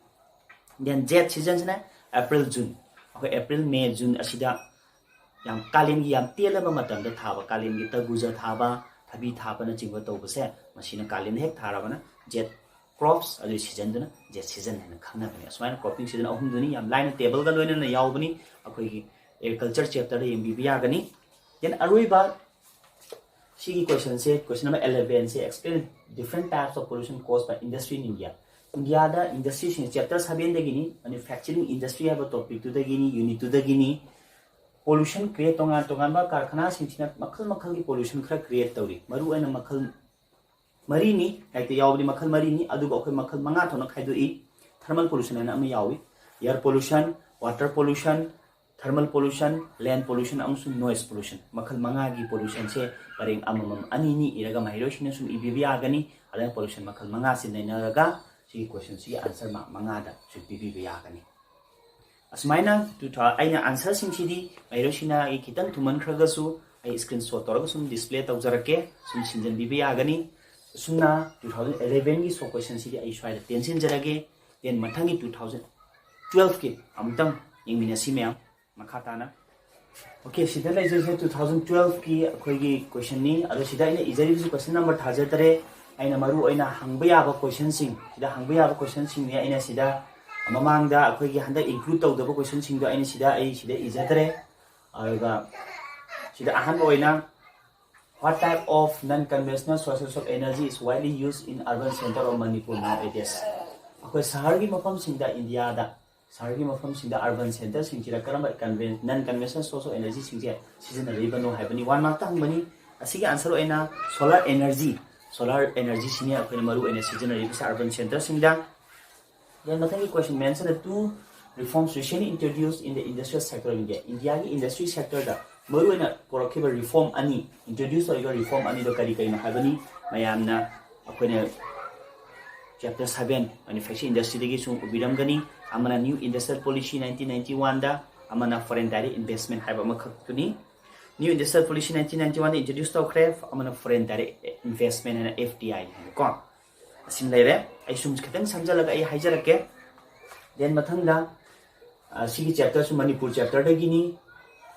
Then ꯖꯦꯠ seasonꯁꯤꯅ April, June, ꯑꯩꯈꯣꯏ April, May, June ꯑꯁꯤꯗ ꯌꯥꯝ ꯀꯥꯂꯦꯟꯒꯤ ꯌꯥꯝ ꯇꯦꯜꯂꯕ ꯃꯇꯝꯗ ꯊꯥꯕ, ꯀꯥꯂꯦꯟꯒꯤ ꯇꯔꯕꯨꯖ ꯊꯥꯕ, ꯊꯕꯤ ꯊꯥꯕꯅꯆꯤꯡꯕ ꯇꯧꯕꯁꯦ, ꯃꯁꯤꯅ ꯀꯥꯂꯦꯟꯗ ꯍꯦꯛ ꯊꯥꯔꯕꯅ ꯖꯦꯠ crops, ꯑꯗꯨꯒꯤ seasonꯗꯨꯅ ꯖꯦꯠ season ꯍꯥꯏꯅ ꯈꯪꯅꯕꯅꯤ꯫ ꯑꯁꯨꯃꯥꯏꯅ cropping season ꯑꯍꯨꯝꯗꯨꯅꯤ, ꯌꯥꯝ ꯂꯥꯏꯅ tableꯒ ꯂꯣꯏꯅꯅ ꯌꯥꯎꯕꯅꯤ, ꯑꯩꯈꯣꯏꯒꯤ agriculture chapterꯗ ꯌꯦꯡꯕꯤꯕ ꯌꯥꯒꯅꯤ꯫ Then ꯑꯔꯣꯏꯕ ꯁꯤꯒꯤ questionꯁꯦ, question number elevenꯁꯦ, explain different types of pollution caused by industry in India꯫ ꯏꯟꯗꯤꯌꯥꯗ industryꯁꯤꯡ, chapter sevenꯗꯒꯤꯅꯤ, manufacturing industry ꯍꯥꯏꯕ topicꯇꯨꯗꯒꯤꯅꯤ, unitꯇꯨꯗꯒꯤꯅꯤ꯫ Pollution create, ꯇꯣꯉꯥꯟ ꯇꯣꯉꯥꯟꯕ ꯀꯔꯈꯅꯥꯁꯤꯡꯁꯤꯅ ꯃꯈꯜ ꯃꯈꯜꯒꯤ pollution ꯈꯔ create ꯇꯧꯔꯤ꯫ ꯃꯔꯨꯑꯣꯏꯅ ꯃꯈꯜ ꯃꯔꯤꯅꯤ, ꯂꯥꯏꯔꯤꯛꯇ ꯌꯥꯎꯕꯗꯤ ꯃꯈꯜ ꯃꯔꯤꯅꯤ, ꯑꯗꯨꯕꯨ ꯑꯩꯈꯣꯏ ꯃꯈꯜ ꯃꯉꯥ ꯊꯣꯛꯅ ꯈꯥꯏꯗꯣꯛꯏ꯫ Thermal pollution ꯍꯥꯏꯅ ꯑꯃ ꯌꯥꯎꯏ, air pollution, water pollution, thermal pollution, land pollution ꯑꯃꯁꯨꯡ noise pollution꯫ ꯃꯈꯜ ꯃꯉꯥꯒꯤ pollutionꯁꯦ ꯄꯔꯦꯡ ꯑꯃꯃꯝ ꯑꯅꯤꯅꯤ ꯏꯔꯒ ꯃꯍꯩꯔꯣꯏꯁꯤꯡꯅ ꯁꯨꯝ ꯏꯕꯤꯕ ꯌꯥꯒꯅꯤ꯫ ꯑꯗꯨꯅ pollution ꯃꯈꯜ ꯃꯉꯥꯁꯤ ꯅꯩꯅꯔꯒ ꯁꯤꯒꯤ questionꯁꯤꯒꯤ answer mark ꯃꯉꯥꯗ ꯁꯨꯝ ꯄꯤꯕꯤꯕ ꯌꯥꯒꯅꯤ꯫ ꯑꯁꯨꯃꯥꯏꯅ two thou-, ꯑꯩꯅ answerꯁꯤꯡꯁꯤꯗꯤ ꯃꯍꯩꯔꯣꯏꯁꯤꯡꯅ ꯑꯩ ꯈꯤꯇꯪ ꯊꯨꯃꯟꯈ꯭ꯔꯒꯁꯨ ꯑꯩ screenshot ꯇꯧꯔꯒ ꯁꯨꯝ display ꯇꯧꯖꯔꯛꯀꯦ, ꯁꯨꯝ ꯁꯤꯟꯖꯟꯕꯤꯕ ꯌꯥꯒꯅꯤ꯫ ꯑꯁꯨꯝꯅ two thousand elevenꯒꯤ short questionꯁꯤꯗꯤ ꯑꯩ ꯁ꯭ꯋꯥꯏꯗ ꯇꯦꯟꯁꯤꯟꯖꯔꯒꯦ꯫ Then ꯃꯊꯪꯒꯤ two thousand twelveꯀꯤ ꯑꯃꯨꯛꯇꯪ ꯌꯦꯡꯃꯤꯟꯅꯁꯤ ꯃꯌꯥꯝ ꯃꯈꯥ ꯇꯥꯅ꯫ Okay, ꯁꯤꯗ ꯂꯩꯖꯔꯤꯁꯦ two thousand twelveꯀꯤ ꯑꯩꯈꯣꯏꯒꯤ questionꯅꯤ꯫ ꯑꯗꯣ ꯁꯤꯗ ꯑꯩꯅ ꯏꯖꯔꯤꯕꯁꯤ question number ꯊꯥꯖꯗꯔꯦ꯫ ꯑꯩꯅ ꯃꯔꯨ ꯑꯣꯏꯅ ꯍꯪꯕ ꯌꯥꯕ ꯀꯣꯏꯁꯟꯁꯤꯡ, ꯁꯤꯗ ꯍꯪꯕ ꯌꯥꯕ ꯀꯣꯏꯁꯟꯁꯤꯡꯅꯤ ꯑꯩꯅ ꯁꯤꯗ ꯃꯃꯥꯡꯗ ꯑꯩꯈꯣꯏꯒꯤ ꯍꯟꯗꯛ ꯏꯟꯀ꯭ꯂꯨꯗ ꯇꯧꯗꯕ ꯀꯣꯏꯁꯟꯁꯤꯡꯗꯣ ꯑꯩꯅ ꯁꯤꯗ ꯑꯩ ꯁꯤꯗ ꯏꯖꯗ꯭ꯔꯦ꯫ ꯑꯗꯨꯒ ꯁꯤꯗ ꯑꯍꯥꯟꯕ ꯑꯣꯏꯅ, what type of non-conventional sources of energy is widely used in urban center of Manipur nowadays? ꯑꯩꯈꯣꯏ ꯁꯍꯔꯒꯤ ꯃꯐꯝꯁꯤꯡꯗ, ꯏꯟꯗꯤꯌꯥꯗ ꯁꯍꯔꯒꯤ ꯃꯐꯝꯁꯤꯡꯗ, ꯑꯔꯕꯟ ꯁꯦꯟꯇꯔꯁꯤꯡꯁꯤꯗ ꯀꯔꯝꯕ ꯀꯟꯚꯦꯟ ꯅꯟ ꯀꯟꯚꯦꯟꯁꯅꯦꯜ ꯁꯣꯔꯁ ꯑꯣꯐ ꯑꯦꯅꯔꯖꯤꯁꯤꯡꯁꯦ ꯁꯤꯖꯤꯟꯅꯔꯤꯕꯅꯣ ꯍꯥꯏꯕꯅꯤ꯫ ꯋꯥꯟ ꯃꯥꯔꯛꯇ ꯍꯪꯕꯅꯤ꯫ ꯑꯁꯤꯒꯤ ꯑꯟꯁꯔ ꯑꯣꯏꯅ ꯁꯣꯂꯥꯔ ꯑꯦꯅꯔꯖꯤ, ꯁꯣꯂꯥꯔ ꯑꯦꯅꯔꯖꯤꯁꯤꯅꯤ ꯑꯩꯈꯣꯏꯅ ꯃꯔꯨ ꯑꯣꯏꯅ ꯁꯤꯖꯤꯟꯅꯔꯤꯕꯁꯦ ꯑꯔꯕꯟ ꯁꯦꯟꯇꯔꯁꯤꯡꯗ꯫ Then ꯃꯊꯪꯒꯤ question, mention the two reforms recently introduced in the industrial sector of India. ꯏꯟꯗꯤꯌꯥꯒꯤ ꯏꯟꯗꯁꯇ꯭ꯔꯤ ꯁꯦꯛꯇꯔꯗ ꯃꯔꯨꯑꯣꯏꯅ ꯄꯨꯔꯛꯈꯤꯕ ꯔꯤꯐꯣꯔꯝ ꯑꯅꯤ, ꯏꯟꯇ꯭ꯔꯣꯗ꯭ꯌꯨꯁ ꯇꯧꯔꯤꯕ ꯔꯤꯐꯣꯔꯝ ꯑꯅꯤꯗꯣ ꯀꯔꯤ ꯀꯔꯤꯅꯣ ꯍꯥꯏꯕꯅꯤ꯫ ꯃꯌꯥꯝꯅ ꯑꯩꯈꯣꯏꯅ ꯆꯦꯞꯇꯔ ꯁꯚꯦꯟ ꯃꯦꯅꯨꯐꯦꯛꯆꯔꯤꯡ ꯏꯟꯗꯁꯇ꯭ꯔꯤꯗꯒꯤꯁꯨ ꯎꯕꯤꯔꯝꯒꯅꯤ꯫ ꯑꯃꯅ New Industrial Policy nineteen ninety one ꯗ, ꯑꯃꯅ Foreign Direct Investment ꯍꯥꯏꯕ ꯑꯃꯈꯛꯇꯨꯅꯤ꯫ New Industrial Policy nineteen ninety one ꯗ ꯏꯟꯇ꯭ꯔꯣꯗ꯭ꯌꯨꯁ ꯇꯧꯈ꯭ꯔꯦ, ꯑꯃꯅ Foreign Direct Investment ꯍꯥꯏꯅ, F D I ꯍꯥꯏꯅꯀꯣ꯫ ꯑꯁꯤꯃ ꯂꯩꯔꯦ꯫ ꯑꯩ ꯁꯨꯝ ꯈꯤꯇꯪ ꯁꯝꯖꯜꯂꯒ ꯑꯩ ꯍꯥꯏꯖꯔꯛꯀꯦ꯫ Then ꯃꯊꯪꯗ, ꯑ, ꯁꯤꯒꯤ ꯆꯦꯞꯇꯔꯁꯨ Manipur ꯆꯦꯞꯇꯔꯗꯒꯤꯅꯤ꯫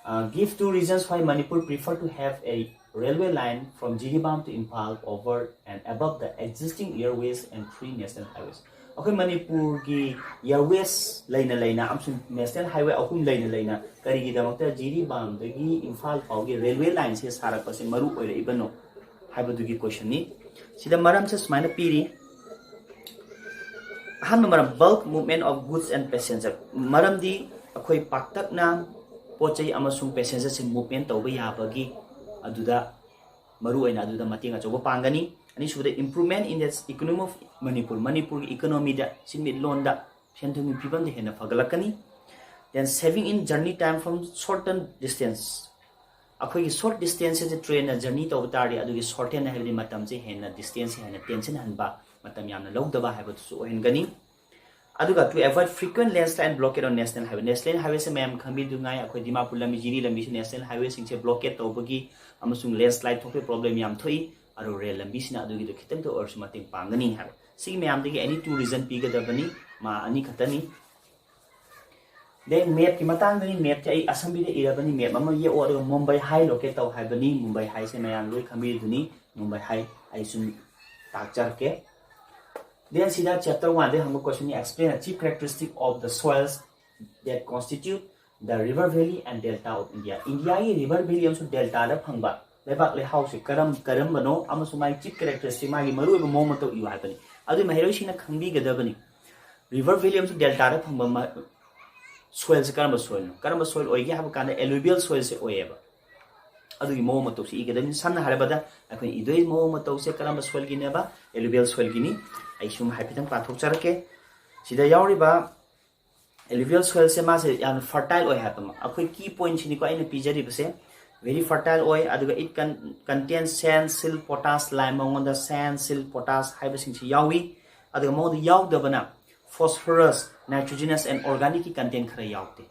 Uh, give two reasons why Manipur prefer to have a railway line from Jiribam to Imphal over and above the existing airways and three national highways. ꯑꯩꯈꯣꯏ ꯃꯅꯤꯄꯨꯔꯒꯤ ꯑꯦꯌꯔꯋꯦꯁ ꯂꯩꯅ ꯂꯩꯅ ꯑꯃꯁꯨꯡ ꯅꯦꯁꯅꯦꯜ ꯍꯥꯏꯋꯦ ꯑꯍꯨꯝ ꯂꯩꯅ ꯂꯩꯅ ꯀꯔꯤꯒꯤꯗꯃꯛꯇ ꯖꯤꯔꯤꯕꯥꯝꯗꯒꯤ ꯏꯝꯐꯥꯜ ꯐꯥꯎꯒꯤ ꯔꯦꯜꯋꯦ ꯂꯥꯏꯟꯁꯦ ꯁꯥꯔꯛꯄꯁꯦ ꯃꯔꯨ ꯑꯣꯏꯔꯛꯏꯕꯅꯣ ꯍꯥꯏꯕꯗꯨꯒꯤ ꯀꯣꯏꯁꯟꯅꯤ꯫ ꯁꯤꯗ ꯃꯔꯝꯁꯦ ꯁꯨꯃꯥꯏꯅ ꯄꯤꯔꯤ꯫ ꯑꯍꯥꯟꯕ ꯃꯔꯝ, bulk movement of goods and passenger꯫ ꯃꯔꯝꯗꯤ ꯑꯩꯈꯣꯏ ꯄꯥꯛꯇꯛꯅ ꯄꯣꯠ ꯆꯩ ꯑꯃꯁꯨꯡ ꯄꯦꯁꯦꯟꯖꯔꯁꯦ ꯃꯨꯞꯃꯦꯟ ꯇꯧꯕ ꯌꯥꯕꯒꯤ ꯑꯗꯨꯗ ꯃꯔꯨ ꯑꯣꯏꯅ ꯑꯗꯨꯗ ꯃꯇꯦꯡ ꯑꯆꯧꯕ ꯄꯥꯡꯒꯅꯤ꯫ ꯑꯅꯤꯁꯨꯕꯗ, improvement in the economy of Manipur꯫ ꯃꯅꯤꯄꯨꯔꯒꯤ ꯏꯀꯣꯅꯣꯃꯤꯗ, ꯁꯦꯟꯃꯤꯠꯂꯣꯟꯗ, ꯁꯦꯟ ꯊꯨꯝꯒꯤ ꯐꯤꯕꯝꯗ ꯍꯦꯟꯅ ꯐꯒꯠꯂꯛꯀꯅꯤ꯫ Then saving in journey time from shorten distance꯫ ꯑꯩꯈꯣꯏꯒꯤ ꯁꯣꯔꯠ ꯗꯤꯁꯇꯦꯟꯁꯁꯤꯗ ꯇ꯭ꯔꯦꯟꯅ ꯖꯔꯅꯤ ꯇꯧꯕ ꯇꯥꯔꯗꯤ ꯑꯗꯨꯒꯤ ꯁꯣꯔꯇꯦꯟ ꯍꯥꯏꯕꯗꯤ ꯃꯇꯝꯁꯦ ꯍꯦꯟꯅ, ꯗꯤꯁꯇꯦꯟꯁꯁꯦ ꯍꯦꯟꯅ ꯇꯦꯟꯁꯤꯟꯍꯟꯕ, ꯃꯇꯝ ꯌꯥꯝꯅ ꯂꯧꯗꯕ ꯍꯥꯏꯕꯗꯨꯁꯨ ꯑꯣꯏꯍꯟꯒꯅꯤ꯫ ꯑꯗꯨꯒ to avoid frequent landslide and blockade on national highway꯫ National ꯍꯥꯏꯋꯦꯁꯦ ꯃꯌꯥꯝ ꯈꯪꯕꯤꯗꯨꯉꯥꯏ ꯑꯩꯈꯣꯏ ꯗꯤꯃꯥꯄꯨꯔ ꯂꯝꯕꯤ, ꯖꯤꯔꯤ ꯂꯝꯕꯤꯁꯤ ꯅꯦꯁꯅꯦꯜ ꯍꯥꯏꯋꯦꯁꯤꯡꯁꯦ ꯕ꯭ꯂꯣꯀꯦꯠ ꯇꯧꯕꯒꯤ ꯑꯃꯁꯨꯡ ꯂꯦꯟꯁꯂꯥꯏꯠ ꯊꯣꯛꯄꯒꯤ ꯄ꯭ꯔꯣꯕ꯭ꯂꯦꯝ ꯌꯥꯝ ꯊꯣꯛꯏ꯫ ꯑꯗꯨ ꯔꯦꯜ ꯂꯝꯕꯤꯁꯤꯅ ꯑꯗꯨꯒꯤꯗꯣ ꯈꯤꯇꯪꯇ ꯑꯣꯏꯔꯁꯨ ꯃꯇꯦꯡ ꯄꯥꯡꯒꯅꯤ ꯍꯥꯏꯕ꯫ ꯁꯤꯒꯤ ꯃꯌꯥꯝꯗꯒꯤ any two reason ꯄꯤꯒꯗꯕꯅꯤ, ꯃꯥ ꯑꯅꯤ ꯈꯛꯇꯅꯤ꯫ Then ꯃꯦꯞꯀꯤ ꯃꯇꯥꯡꯗꯅꯤ꯫ ꯃꯦꯞꯇꯤ ꯑꯩ ꯑꯁꯝꯕꯤꯗ ꯏꯔꯕꯅꯤ, ꯃꯦꯞ ꯑꯃ ꯌꯦꯛꯑꯣ ꯑꯗꯨꯒ ꯃꯨꯝꯕꯥꯏ ꯍꯥꯏ ꯂꯣꯀꯦꯠ ꯇꯧ ꯍꯥꯏꯕꯅꯤ꯫ ꯃꯨꯝꯕꯥꯏ ꯍꯥꯏꯁꯦ ꯃꯌꯥꯝ ꯂꯣꯏ ꯈꯪꯕꯤꯔꯤꯗꯨꯅꯤ꯫ ꯃꯨꯝꯕꯥꯏ ꯍꯥꯏ ꯑꯩ ꯁꯨꯝ ꯇꯥꯛꯆꯔꯛꯀꯦ꯫ Then ꯁꯤꯗ chapter one ꯗꯒꯤ ꯍꯪꯕ question ꯅꯤ, explain the chief characteristic of the soils that constitute the river valley and delta of India. ꯏꯟꯗꯤꯌꯥꯒꯤ river valley ꯑꯃꯁꯨꯡ delta ꯗ ꯐꯪꯕ ꯂꯩꯕꯥꯛ ꯂꯩꯍꯥꯎꯁꯦ ꯀꯔꯝ ꯀꯔꯝꯕꯅꯣ ꯑꯃꯁꯨꯡ ꯃꯥꯒꯤ chief characteristic, ꯃꯥꯒꯤ ꯃꯔꯨꯑꯣꯏꯕ ꯃꯑꯣꯡ ꯃꯇꯧ ꯏꯌꯨ ꯍꯥꯏꯕꯅꯤ꯫ ꯑꯗꯨ ꯃꯍꯩꯔꯣꯏꯁꯤꯡꯅ ꯈꯪꯕꯤꯒꯗꯕꯅꯤ, river valley ꯑꯃꯁꯨꯡ delta ꯗ ꯐꯪꯕ soil ꯁꯦ ꯀꯔꯝꯕ soil ꯅꯣ? ꯀꯔꯝꯕ soil ꯑꯣꯏꯒꯦ ꯍꯥꯏꯕ ꯀꯥꯟꯗ alluvial soil ꯁꯦ ꯑꯣꯏꯌꯦꯕ꯫ ꯑꯗꯨꯒꯤ ꯃꯑꯣꯡ ꯃꯇꯧꯁꯤ ꯏꯒꯗꯕꯅꯤ꯫ ꯁꯝꯅ ꯍꯥꯏꯔꯕꯗ ꯑꯩꯈꯣꯏꯅ ꯏꯗꯣꯏ ꯃꯑꯣꯡ ꯃꯇꯧꯁꯦ ꯀꯔꯝꯕ soil ꯒꯤꯅꯦꯕ? Alluvial soil Guinea. ꯑꯩ ꯁꯨꯝ ꯍꯥꯏꯐꯦꯠꯇꯪ ꯄꯥꯊꯣꯛꯆꯔꯛꯀꯦ꯫ ꯁꯤꯗ ꯌꯥꯎꯔꯤꯕ alluvial soil ꯁꯦ ꯃꯥꯁꯦ ꯌꯥꯝꯅ fertile ꯑꯣꯏ ꯍꯥꯏꯕ ꯑꯃ꯫ ꯑꯩꯈꯣꯏ key point ꯁꯤꯅꯤꯀꯣ ꯑꯩꯅ ꯄꯤꯖꯔꯤꯕꯁꯦ꯫ Very fertile ꯑꯣꯏ, ꯑꯗꯨꯒ it con- contains sand, silt, potash, lime꯫ ꯃꯉꯣꯟꯗ sand, silt, potash ꯍꯥꯏꯕꯁꯤꯡꯁꯤ ꯌꯥꯎꯏ꯫ ꯑꯗꯨꯒ ꯃꯉꯣꯟꯗ ꯌꯥꯎꯗꯕꯅ phosphorus, nitrogenous and organic ꯀꯤ content ꯈꯔ ꯌꯥꯎꯗꯦ꯫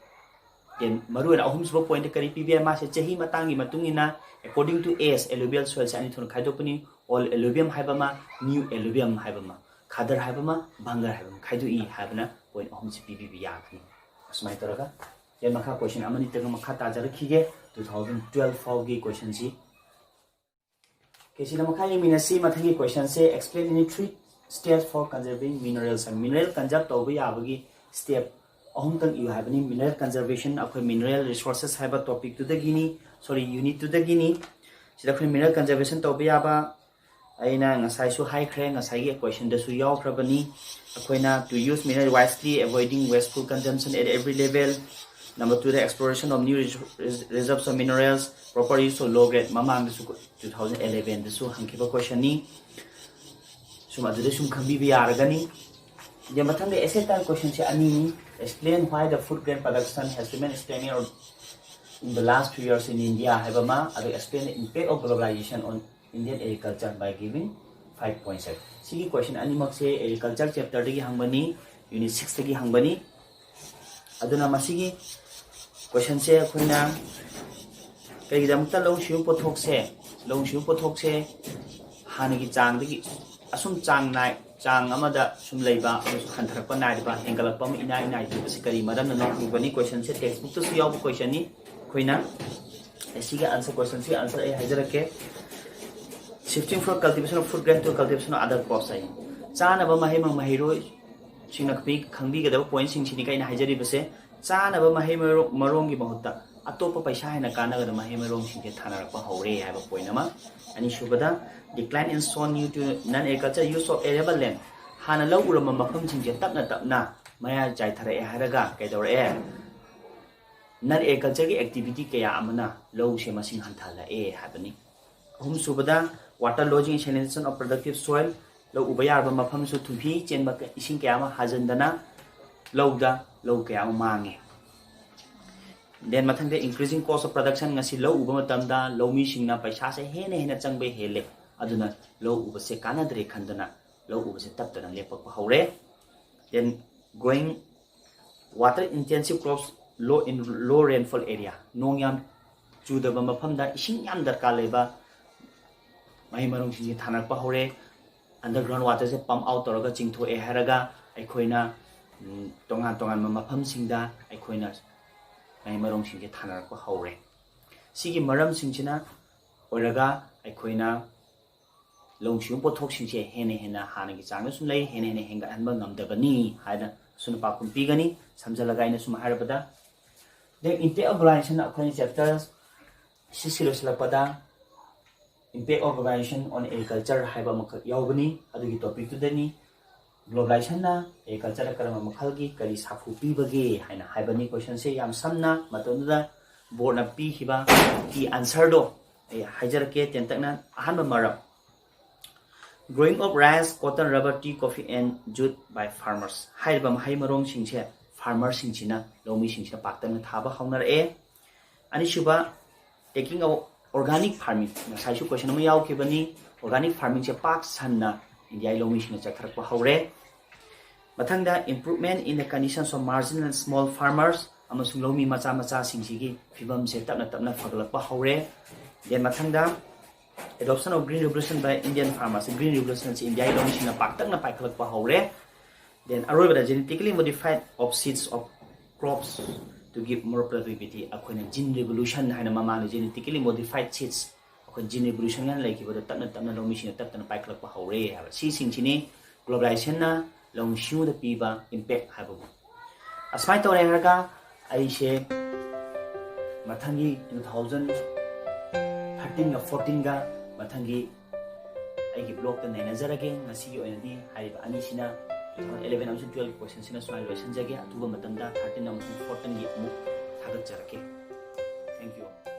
Then ꯃꯔꯨꯑꯣꯏꯅ ꯑꯍꯨꯝꯁꯨꯕ point ꯀꯔꯤ ꯄꯤꯕꯤ ꯍꯥꯏ? ꯃꯥꯁꯦ ꯆꯍꯤ ꯃꯇꯥꯡꯒꯤ ꯃꯇꯨꯡ ꯏꯟꯅ according to age alluvial soil ꯁꯦ ꯑꯅꯤ ꯊꯣꯛꯅ ꯈꯥꯏꯗꯣꯛꯄꯅꯤ꯫ Old alluvium ꯍꯥꯏꯕ ꯑꯃ, new alluvium ꯍꯥꯏꯕ ꯑꯃ, ꯈꯥꯗꯔ ꯍꯥꯏꯕ ꯑꯃ, ꯚꯪꯒꯔ ꯍꯥꯏꯕ ꯑꯃ ꯈꯥꯏꯗꯣꯛꯏ ꯍꯥꯏꯕꯅ point ꯑꯍꯨꯝꯁꯤ ꯄꯤꯕꯤꯕ ꯌꯥꯒꯅꯤ꯫ ꯑꯁꯨꯃꯥꯏꯅ ꯇꯧꯔꯒ then ꯃꯈꯥ question ꯑꯃꯅꯤꯇꯪꯒ ꯃꯈꯥ ꯇꯥꯖꯔꯛꯈꯤꯒꯦ꯫ Two thousand twelve ꯐꯥꯎꯒꯤ question ꯁꯤ꯫ Okay, ꯁꯤꯗ ꯃꯈꯥ ꯌꯦꯡꯃꯤꯟꯅꯁꯤ꯫ ꯃꯊꯪꯒꯤ question say, explain any three steps for conserving minerals꯫ Mineral conserve ꯇꯧꯕ ꯌꯥꯕꯒꯤ step ꯑꯍꯨꯝꯇꯪ ꯏꯌꯨ ꯍꯥꯏꯕꯅꯤ꯫ Mineral conservation, ꯑꯩꯈꯣꯏ mineral resources ꯍꯥꯏꯕ topic ꯇꯨꯗꯒꯤꯅꯤ, sorry, unit ꯇꯨꯗꯒꯤꯅꯤ꯫ ꯁꯤꯗ ꯑꯩꯈꯣꯏ mineral conservation ꯇꯧꯕ ꯌꯥꯕ, ꯑꯩꯅ ꯉꯁꯥꯏꯁꯨ ꯍꯥꯏꯈ꯭ꯔꯦ, ꯉꯁꯥꯏꯒꯤ question ꯗꯁꯨ ꯌꯥꯎꯈ꯭ꯔꯕꯅꯤ꯫ ꯑꯩꯈꯣꯏꯅ to use mineral wisely, avoiding wasteful consumption at every level꯫ Number two the, exploration of new reserves of minerals, proper use of low grade, ꯃꯃꯥꯡꯗꯁꯨ two thousand eleven ꯗꯁꯨ ꯍꯪꯈꯤꯕ question ꯅꯤ꯫ ꯁꯨꯝ ꯑꯗꯨꯗ ꯁꯨꯝ ꯈꯪꯕꯤꯕ ꯌꯥꯔꯒꯅꯤ꯫ ꯑꯗꯩ ꯃꯊꯪꯗ essay style question ꯁꯦ ꯑꯅꯤꯅꯤ꯫ Explain why the food grain production has remained stagnant in the last few years in India ꯍꯥꯏꯕ ꯑꯃ, ꯑꯗꯨꯒ explain the impact of globalization on Indian agriculture by giving five points ꯍꯥꯏ꯫ ꯁꯤꯒꯤ question ꯑꯅꯤꯃꯛꯁꯦ agriculture chapter ꯗꯒꯤ ꯍꯪꯕꯅꯤ, unit six ꯇꯒꯤ ꯍꯪꯕꯅꯤ꯫ ꯑꯗꯨꯅ ꯃꯁꯤꯒꯤ question ꯁꯦ ꯑꯩꯈꯣꯏꯅ ꯀꯩꯒꯤꯗꯃꯛꯇ ꯂꯧꯎ ꯁꯤꯡꯎ ꯄꯣꯠꯊꯣꯛꯁꯦ, ꯂꯧꯎ ꯁꯤꯡꯎ ꯄꯣꯠꯊꯣꯛꯁꯦ ꯍꯥꯟꯅꯒꯤ ꯆꯥꯡꯗꯒꯤ ꯑꯁꯨꯝ ꯆꯥꯡ ꯅꯥꯏ, ꯆꯥꯡ ꯑꯃꯗ ꯁꯨꯝ ꯂꯩꯕ ꯑꯃꯁꯨꯡ ꯍꯟꯊꯔꯛꯄ ꯅꯥꯏꯗꯕ, ꯍꯦꯟꯒꯠꯂꯛꯄ ꯑꯃ ꯏꯅꯥꯏ ꯅꯥꯏꯗ꯭ꯔꯤꯕꯁꯤ ꯀꯔꯤ ꯃꯔꯝꯅꯅꯣ ꯍꯪꯕꯅꯤ꯫ Question ꯁꯦ text book ꯇꯁꯨ ꯌꯥꯎꯕ question ꯅꯤ꯫ ꯑꯩꯈꯣꯏꯅ ꯁꯤꯒꯤ answer, question ꯁꯤꯒꯤ answer ꯑꯩ ꯍꯥꯏꯖꯔꯛꯀꯦ꯫ Shifting from cultivation of food grain to cultivation of other crops ꯍꯥꯏ꯫ ꯆꯥꯅꯕ ꯃꯍꯩ ꯃꯔꯣꯡ, ꯃꯍꯩꯔꯣꯏꯁꯤꯡꯅ ꯈꯪꯕꯤ-, ꯈꯪꯕꯤꯒꯗꯕ ꯄꯣꯏꯟꯠꯁꯤꯡꯁꯤꯅꯤ ꯑꯩꯅ ꯍꯥꯏꯖꯔꯤꯕꯁꯦ꯫ ꯆꯥꯅꯕ ꯃꯍꯩ ꯃꯔꯣꯡ, ꯃꯔꯣꯡꯒꯤ ꯃꯍꯨꯠꯇ ꯑꯇꯣꯞꯄ ꯄꯩꯁꯥ ꯍꯦꯟꯅ ꯀꯥꯟꯅꯒꯗꯕ ꯃꯍꯩ ꯃꯔꯣꯡꯁꯤꯡꯁꯦ ꯊꯥꯅꯔꯛꯄ ꯍꯧꯔꯦ ꯍꯥꯏꯕ ꯄꯣꯏꯟꯠ ꯑꯃ꯫ ꯑꯅꯤꯁꯨꯕꯗ, decline in sown due to non-agriculture use of arable land, ꯍꯥꯟꯅ ꯂꯧ ꯎꯔꯝꯕ ꯃꯐꯝꯁꯤꯡꯁꯦ ꯇꯞꯅ ꯇꯞꯅ ꯃꯌꯥꯏ ꯆꯥꯏꯊꯔꯛꯑꯦ ꯍꯥꯏꯔꯒ ꯀꯩꯗꯧꯔꯛꯑꯦ? ꯅꯟ ꯑꯦꯒ꯭ꯔꯤꯀꯜꯆꯔꯒꯤ ꯑꯦꯛꯇꯤꯚꯤꯇꯤ ꯀꯌꯥ ꯑꯃꯅ ꯂꯧꯁꯦ ꯃꯁꯤꯡ ꯍꯟꯊꯍꯜꯂꯛꯑꯦ ꯍꯥꯏꯕꯅꯤ꯫ ꯑꯍꯨꯝꯁꯨꯕꯗ, water lodging and salinization of productive soil, ꯂꯧ ꯎꯕ ꯌꯥꯔꯕ ꯃꯐꯝꯁꯨ ꯊꯨꯝꯐꯤ ꯆꯦꯟꯕ ꯏꯁꯤꯡ ꯀꯌꯥ ꯑꯃ ꯍꯥꯖꯤꯟꯗꯅ ꯂꯧꯗ ꯂꯧ ꯀꯌꯥ ꯑꯃ ꯃꯥꯡꯉꯦ꯫ Then ꯃꯊꯪꯗ, increasing cost of production, ꯉꯁꯤ ꯂꯧ ꯎꯕ ꯃꯇꯝꯗ ꯂꯧꯃꯤꯁꯤꯡꯅ ꯄꯩꯁꯥꯁꯦ ꯍꯦꯟꯅ ꯍꯦꯟꯅ ꯆꯪꯕ ꯍꯦꯜꯂꯦ, ꯑꯗꯨꯅ ꯂꯧ ꯎꯕꯁꯦ ꯀꯥꯟꯅꯗ꯭ꯔꯦ ꯈꯟꯗꯅ ꯂꯧ ꯎꯕꯁꯦ ꯇꯞꯇꯅ ꯂꯦꯞꯄꯛꯄ ꯍꯧꯔꯦ꯫ Then growing water intensive crops low in low rainfall area, ꯅꯣꯡ ꯌꯥꯝ ꯆꯨꯗꯕ ꯃꯐꯝꯗ ꯏꯁꯤꯡ ꯌꯥꯝ ꯗꯔꯀꯥꯔ ꯂꯩꯕ ꯃꯍꯩ ꯃꯔꯣꯡꯁꯤꯡꯁꯦ ꯊꯥꯅꯔꯛꯄ ꯍꯧꯔꯦ꯫ Underground waterꯁꯦ pump out ꯇꯧꯔꯒ ꯆꯤꯡꯊꯣꯛꯑꯦ ꯍꯥꯏꯔꯒ ꯑꯩꯈꯣꯏꯅ, ꯎꯝ, ꯇꯣꯉꯥꯟ ꯇꯣꯉꯥꯟꯕ ꯃꯐꯝꯁꯤꯡꯗ ꯑꯩꯈꯣꯏꯅ ꯃꯍꯩ ꯃꯔꯣꯡꯁꯤꯡꯁꯦ ꯊꯥꯅꯔꯛꯄ ꯍꯧꯔꯦ꯫ ꯁꯤꯒꯤ ꯃꯔꯝꯁꯤꯡꯁꯤꯅ ꯑꯣꯏꯔꯒ ꯑꯩꯈꯣꯏꯅ ꯂꯧꯎ ꯁꯤꯡꯎ ꯄꯣꯠꯊꯣꯛꯁꯤꯡꯁꯦ ꯍꯦꯟꯅ ꯍꯦꯟꯅ ꯍꯥꯟꯅꯒꯤ ꯆꯥꯡꯗ ꯁꯨꯝ ꯂꯩ, ꯍꯦꯟꯅ ꯍꯦꯟꯅ ꯍꯦꯟꯒꯠꯍꯟꯕ ꯉꯝꯗꯕꯅꯤ ꯍꯥꯏꯅ ꯑꯁꯨꯝꯅ ꯄꯥꯎꯈꯨꯝ ꯄꯤꯒꯅꯤ꯫ ꯁꯝꯖꯤꯜꯂꯒ ꯑꯩꯅ ꯁꯨꯝ ꯍꯥꯏꯔꯕꯗ, then impact of globalization, ꯑꯩꯈꯣꯏꯅ chapter six ꯁꯤ ꯂꯣꯏꯁꯤꯜꯂꯛꯄꯗ impact of globalization on agriculture ꯍꯥꯏꯕ ꯑꯃꯈꯛ ꯌꯥꯎꯕꯅꯤ꯫ ꯑꯗꯨꯒꯤ topicꯇꯨꯗꯅꯤ꯫ Globalizationꯅ agricultureꯗ ꯀꯔꯝꯕ ꯃꯈꯜꯒꯤ ꯀꯔꯤ ꯁꯥꯐꯨ ꯄꯤꯕꯒꯦ ꯍꯥꯏꯅ ꯍꯥꯏꯕꯅꯤ꯫ Questionꯁꯦ ꯌꯥꯝ ꯁꯝꯅ, ꯃꯇꯝꯗꯨꯗ boardꯅ ꯄꯤꯈꯤꯕ key answerꯗꯣ ꯑꯩ ꯍꯥꯏꯖꯔꯛꯀꯦ ꯇꯦꯟꯇꯛꯅ꯫ ꯑꯍꯥꯟꯕ ꯃꯔꯝ, growing of rice, cotton, rubber, tea, coffee and jute by farmers꯫ ꯍꯥꯏꯔꯤꯕ ꯃꯍꯩ ꯃꯔꯣꯡꯁꯤꯡꯁꯦ farmerꯁꯤꯡꯁꯤꯅ, ꯂꯧꯃꯤꯁꯤꯡꯁꯤꯅ ꯄꯥꯛꯇꯛꯅ ꯊꯥꯕ ꯍꯧꯅꯔꯛꯑꯦ꯫ ꯑꯅꯤꯁꯨꯕ, taking of organic farming, ꯉꯁꯥꯏꯁꯨ question ꯑꯃ ꯌꯥꯎꯈꯤꯕꯅꯤ꯫ Organic farmingꯁꯦ ꯄꯥꯛ ꯁꯟꯅ ꯏꯟꯗꯤꯌꯥꯒꯤ ꯂꯧꯃꯤꯁꯤꯡꯅ ꯆꯠꯊꯔꯛꯄ ꯍꯧꯔꯦ꯫ ꯃꯊꯪꯗ, improvement in the conditions of marginal small farmers, ꯑꯃꯁꯨꯡ ꯂꯧꯃꯤ ꯃꯆꯥ ꯃꯆꯥꯁꯤꯡꯁꯤꯒꯤ ꯐꯤꯕꯝꯁꯦ ꯇꯞꯅ ꯇꯞꯅ ꯐꯒꯠꯂꯛꯄ ꯍꯧꯔꯦ꯫ Then ꯃꯊꯪꯗ, adoption of green revolution by Indian farmers, green revolutionꯁꯤ ꯏꯟꯗꯤꯌꯥꯒꯤ ꯂꯧꯃꯤꯁꯤꯡꯅ ꯄꯥꯛꯇꯛꯅ ꯄꯥꯏꯈꯠꯂꯛꯄ ꯍꯧꯔꯦ꯫ Then ꯑꯔꯣꯏꯕꯗ, genetically modified of seeds of crops to give more productivity, ꯑꯩꯈꯣꯏꯅ gene revolution ꯍꯥꯏꯅ ꯃꯃꯥꯡꯗ genetically modified seeds ꯑꯩꯈꯣꯏ ꯖꯤꯟ ꯔꯤꯚꯣꯂꯨꯁꯟ ꯍꯥꯏꯅ ꯂꯩꯈꯤꯕꯗꯣ ꯇꯞꯅ ꯇꯞꯅ ꯂꯧꯃꯤꯁꯤꯡꯅ ꯇꯞ ꯇꯞꯅ ꯄꯥꯏꯈꯠꯂꯛꯄ ꯍꯧꯔꯦ ꯍꯥꯏꯕ꯫ ꯁꯤꯁꯤꯡꯁꯤꯅꯤ ꯒ꯭ꯂꯣꯕꯦꯂꯥꯏꯖꯦꯁꯟꯅ ꯂꯧꯎ ꯁꯤꯡꯎꯗ ꯄꯤꯕ ꯏꯝꯄꯦꯛ ꯍꯥꯏꯕꯕꯨ꯫ ꯑꯁꯨꯃꯥꯏꯅ ꯇꯧꯔꯦ ꯍꯥꯏꯔꯒ ꯑꯩꯁꯦ ꯃꯊꯪꯒꯤ two thousand thirteenꯒ fourteenꯒ ꯃꯊꯪꯒꯤ ꯑꯩꯒꯤ ꯕ꯭ꯂꯣꯛꯇ ꯅꯩꯅꯖꯔꯒꯦ꯫ ꯉꯁꯤꯒꯤ ꯑꯣꯏꯅꯗꯤ ꯍꯥꯏꯔꯤꯕ ꯑꯅꯤꯁꯤꯅ two thousand eleven ꯑꯃꯁꯨꯡ twelve questionꯁꯤꯅ ꯁꯨꯃꯥꯏꯅ ꯂꯣꯏꯁꯤꯟꯖꯒꯦ꯫ ꯑꯊꯨꯕ ꯃꯇꯝꯗ thirteen ꯑꯃꯁꯨꯡ fourteenꯒꯤ ꯑꯃꯨꯛ ꯊꯥꯒꯠꯆꯔꯛꯀꯦ꯫ Thank you꯫